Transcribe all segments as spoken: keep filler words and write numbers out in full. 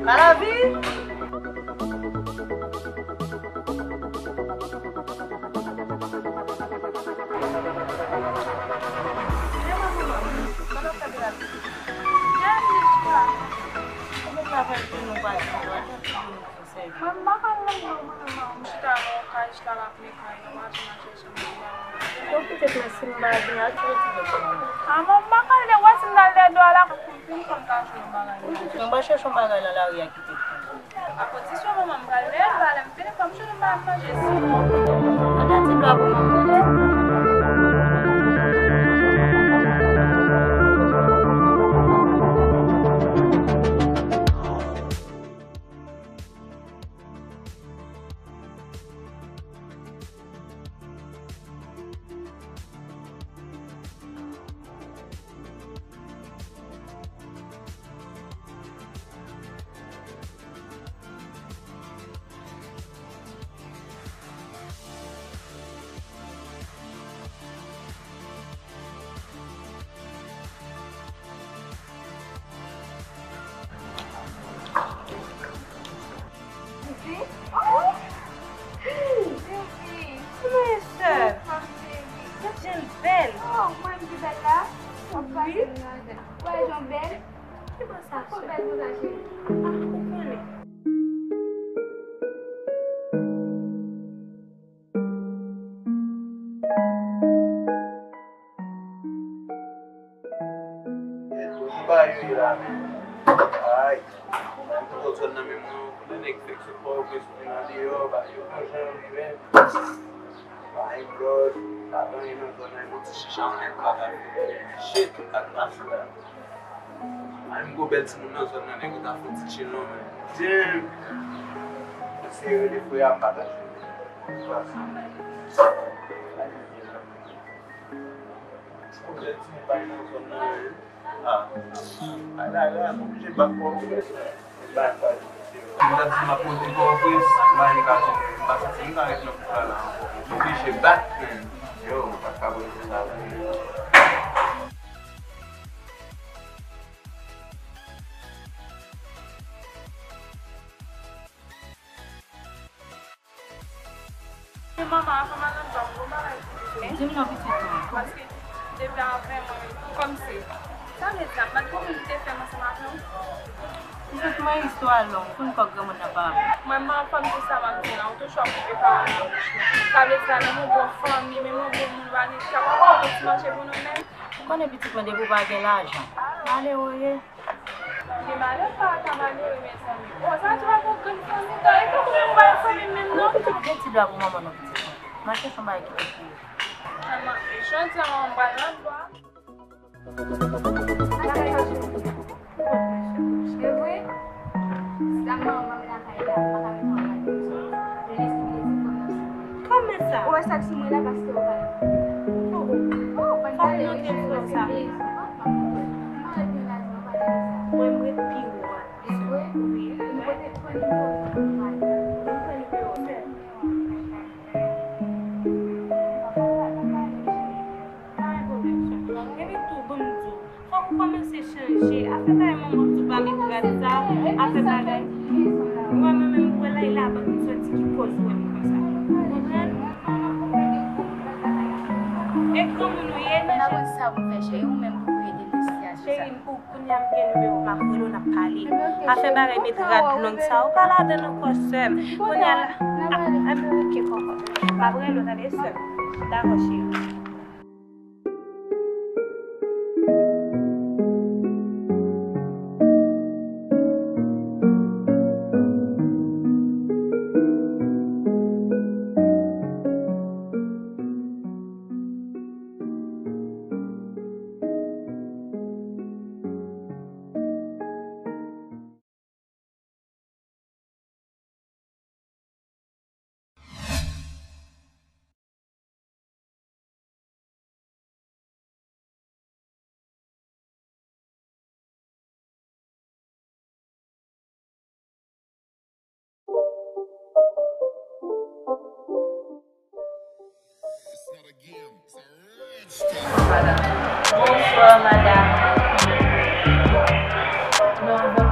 Palavi! Mwen pa ka leve non, mwen menm, mwen chita nan yon kay, chita la. Bon, petèt mwen, si m pa gen, a ki retire pou mwen. A, mwen pa ka leve, wè, si m ta leve dò a la, pou m fin konn ta jwe yon bagay. Mwen pa chèche yon bagay nan lari a ki te pran. A kondisyon manman m pral leve, m pral leve, m fini pran m jwe yon bagay manje. An ta ti dwa pou manman m. Baby. Oh! Baby. Kòman w ye, sè? Baby. Gad jan l bèl. Oh, mwen ki bèl la? Wi. Wè jan w bèl. Ki bò sa, sè? Ou bèl konsa, cheri. Ah, ou konnen. Bouch pa yo ye la menm. Ay. Mwen poko sot nan men mwen, konnen nèg fèk sot Pòtoprens, vin andeyò, ba yo bon jan yo rive. Ba yo blòd, pa gen anyen nan zòn nan, yon ti chicha, yon nèg pa ka rive. Shit, ak mache la. Ay, m gwo bèl timoun nan zòn nan, nèg yo ta fè ti chill non, men. Damn! Se rele frè a, m pa ka jwe. Gwo bèl timoun pa gen nan zòn nan, men. Ah. Ay, la, la, m oblije bat Pòtoprens la. M ta di m ap monte Pòtoprens, m pa gen ka tonbe. M pa santi m ka ret nan bouch la la ankò. M oblije bat, men. Yo, m pa t ka prese sa vre. Manman, avan m al nan dòmi, gon bagay pou m di w. Di m non, pitit mwen. Paske depi avè mwen, kòmsi, sa vle di, malgre moun ki te fè m ansanm avè w. Pitit mwen, istwa a long, konn kòk granmoun nan pa bon. Mwen, m pa fè m di sa m ap di la, ou toujou ap koupe pawòl nan bouch mwen. Sa vle di, menm yon bon fanmi, menm yon bon moun, ou pa gen, kapab fè yon ti manje pou nou menm. Ou konnen pitit mwen, depi w pa gen lajan, malere w ye. Gen malè pa ka malere, mezanmi. O, sa di w ap yon grenn fanmi, dayè, tankou m pa yon fanmi menm, non. Pitit, gen ti dwa pou manman non, pitit mwen. M al chèche yon bagay ki pou ou. Manman, jodi a, manman, m pral nan dwa. E vre? Sa manman m lakay la, m pa ka met yon bagay pou sa. Jenès li vle di kòm nan sou mwen. Kòman sa? Ou wè sa k sou mwen la, paske ou pa la. Oh, oh, pa n pale, wi, cheri, paske m bezwen. M pa ret nan lajan, m pa pale sa. Mwen, m ret pi wo a. E vre? Wi. Mwen te pran nimewo w, mwen pale. Mwen pran nimewo w, sè. Pa gen pwoblèm, sè. Epi tou, ban m di w, fòk ou kòmanse chanje. Afè bagay manman w di w pa met rad sa, afè bagay. Ou wè mwen menm, ou wè la, e labann m soti ki koz ou wè m konsa. Ou konprann? E granmoun ou ye, men cheri. M pa konn sa pou m fè, cheri, ou menm pou w ede m nan sitiyasyon sa. Cheri, m pou Kounye a m gen nimewo w, m ap rele w, n ap pale. Afè bagay met rad long sa, ou pa ladan l ankò, sè m. Kounye a la, a, a, ok, kòkò. M ap rele w, tande, sè m. Dakò, cheri. Bonswa, madanm. Non, bon.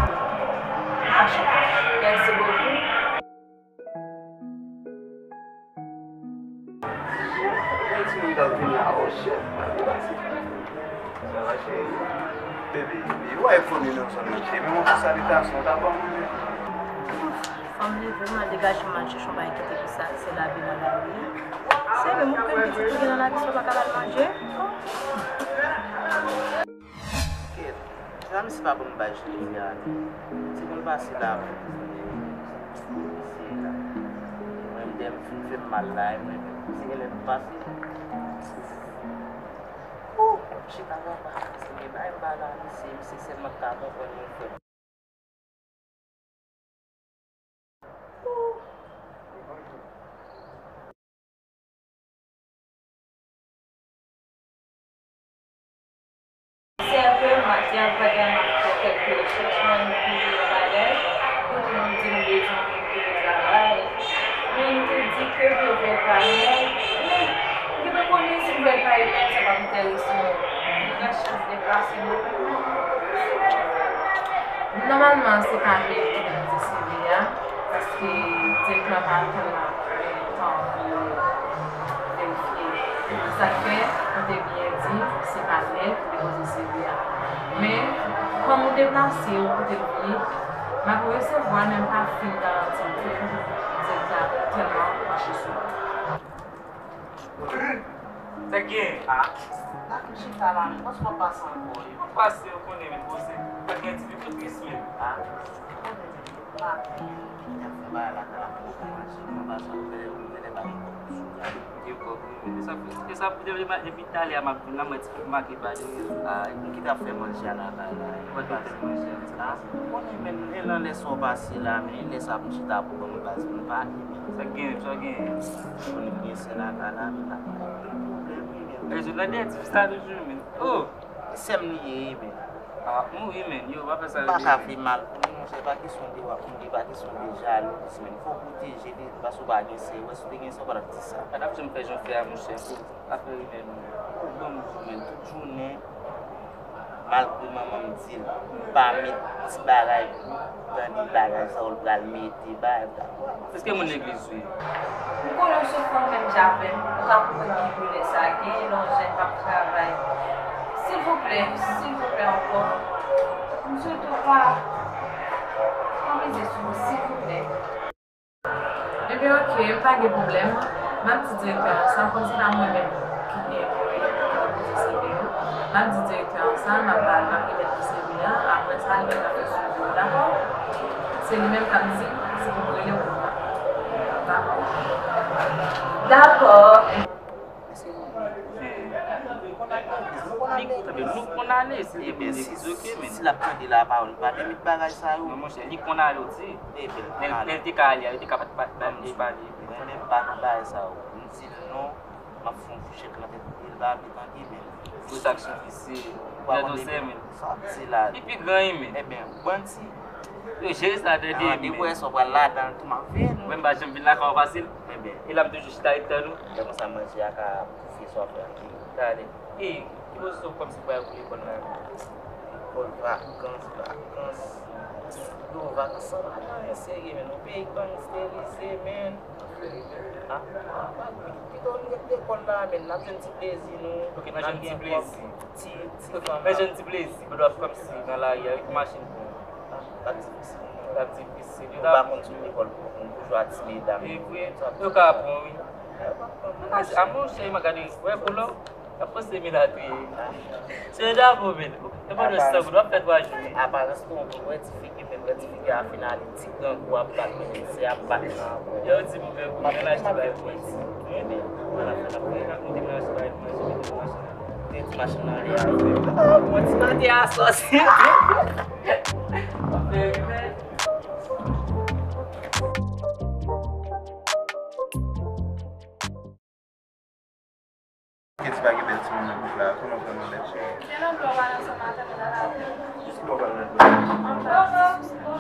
Baby, ou wè ekonomi nan zòn nan, cheri, men yon ti salitasyon, ta ban mwen. Fanm leve, m al degaje m, m al chèche yon bagay kite pou sa, se lavi nan lari. Se menm ou konn pitit ou gen nan lari, sa w pa ka ba l manje. Kèt, zanmi, se pa bon bagay, cheri, a. Se bon pase la, bon. Se la. Mwen, m te m fin fè m mal la, e mwen, se genlè m pase. Ou, chita papa, se gen bagay m pa la, misye, misye sèlman k ka konprann mwen, frè. Sèten, m ap travay, m ap fè kèk rechèch, mwen, pou yon bagay, kote moun di m bezwen moun pou travay. Men m te di ke pou yo fè l pa nèg, men m te pa konnen si m fè l pa nèg, sa p ap enterese mwen. M gen chans deplase bokou. Nòmalman, se pa nèg ki nan ti seri a, paske direktè a pa tèlman pran tan pou verifye. Sa k fè, ou te byen di, se pa nèg ki depoze seri a. Men, kòm ou deplase, ou kote l vini, m ap resevwa l, men m pa fin garanti w ke direktè a tèlman panche sou ou. Sa k gen? Ah, la pou chita la, men, paske w ap pase ankò, wi. W ap pase, ou konnen, men, poze. Sa k gen, ti fi tris, men. Ah, ou konnen, men, maten, m t ap fè bagay lakay la, m poko manje, m pa sa fè, ou mete bagay kòb sou la. Gen kòb, wi, men. E sa, e sa, depi, depi talè a, m ap vin la, mwen ti fi make pa de. Ah, m ki t ap fè manje a lakay la. Mwen t ap fè manje a. Ah, ou konnen, men, e nan lè sa w pase la, men, e lè sa pou chita pou ban mwen baz, m pa. Sa k gen, sa k gen. Konnen gen sè lakay la, men lakay la gen pwoblèm, wi, men. E, je nan dèyè ti fi sa toujou, men. Oh! Sè m li ye, men. Ah, w ap mouri, men. Yo, pa fè sa. Pa ka fè mal pou li, monchè, pa kesyon de w ap mouri, pa kesyon de jalouzi, men. Fò w pwoteje li, paske w pa gen sè. Wè, si w te gen sè, w pa t ap di sa. Pa t ap janm fè jan w fè a, monchè. Afè rimè nou. Ou ban m di w, men, tout jounen, malgre manman m di l pa met ti bagay pou tande bagay sa yo, l pral mete bagay. Èske moun legliz ou ye? M konnen w se fanm menm jan avè m, ou ka konprann ki doulè sa gen lè yon jèn p ap travay. Silvouplè, silvouplè ankò, m swete w pa, pa mize sou mwen, silvouplè. Ebyen, oke, pa gen pwoblèm. M ap di direktè a sa, kòm se pa mwen menm ki gen pou repoze seri yo. M ap di direktè a sa, m ap ba l, m ap remèt li seri a. Apre sa, li menm l ap fè swivi yo, dakò? Se li menm k ap di si pou m rele ou non. Dakò? Dakò. Li, tanpri, nou konn ale, si li te konn legliz, oke, men. Si l ap tande lapawòl, li pa te met bagay sa yo. Non, monchè, li konn ale, w di. Ebyen, li konn ale. Lè l te ka ale, li te ka pa, pa, pa, pa pale. Mwen menm pa nan bagay sa yo. M di l non, m ap fè yon fouchèt nan tèt li, l pa vle tande, men. Pou sa k sou fisi, tèt w sèmen. Sa w di la. Li pi gran, wi, men. Ebyen, bann ti Yo, jere sa, tande, men. Wè sa w pral ladan l tou, m ap veye nou. Mwen, m pa janm vin lakay w fasil. Ebyen. E la, m toujou chita ret tann ou. Lè konsa, manje a ka boufye swa frankil. Tande. E, ki pozisyon w kòmsi pou al pou lekòl la? Lekòl, vakans, vakans. Yo, vakans sa pa gen anyen serye, men. Nou peyi gangstèrize, men. Ah, pito n ret lekòl la, men n ap jwenn ti plezi nou. Ok, n ap jwenn ti plezi. Ti, ti fanm la. N ap jwenn ti plezi, pandan w ap kòmsi nan lari a, wi, machin pou ou. Ah, l ap difisil. L ap difisil. Yo pa konn sou lekòl pou konn boujwa ti medam. E vre, yo ka pran, wi. A, monchè, m ap gade, wè, pou lò. Ap panse milat wi. Se drapo, men. E pandan san goud, w ap fè twa jou wi. Aparans pou yon wè ti figi, men wè ti figi a fin ale ti grangou ap bat, men se ap bat nan. Yo di pou mwen, pou mwen achte bay pou mwen. Mwen la fè la pou mwen, mwen te mwen achte bay pou mwen, mwen te mwen achte. Te ti machin nan li a. Ah, mwen ti maten a sòsi. Fè rimè. Kèt, pa gen bèl timoun nan gwoup la, kòman w fè mwen bèl cheri? Gen nan dlo w al ansanm avè m nan lavi. Jis lè w pral nan dlo. Anba.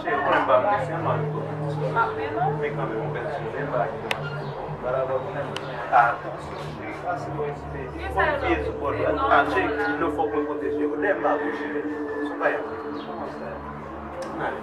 Cheri, ou konnen m pa vle sèlman nou konn. M ap men non. Men kanmenm, yon bèl timoun, men pa gen machin. Balabò konnen m. Atansyon, cheri, pase bò isi, men. Gen sa yo nan pye sou bò dwat. Ah, cheri, non, fòk mwen pwoteje w. Lè m pa bon, cheri. Sou pa yon. Kòman sa? Ale.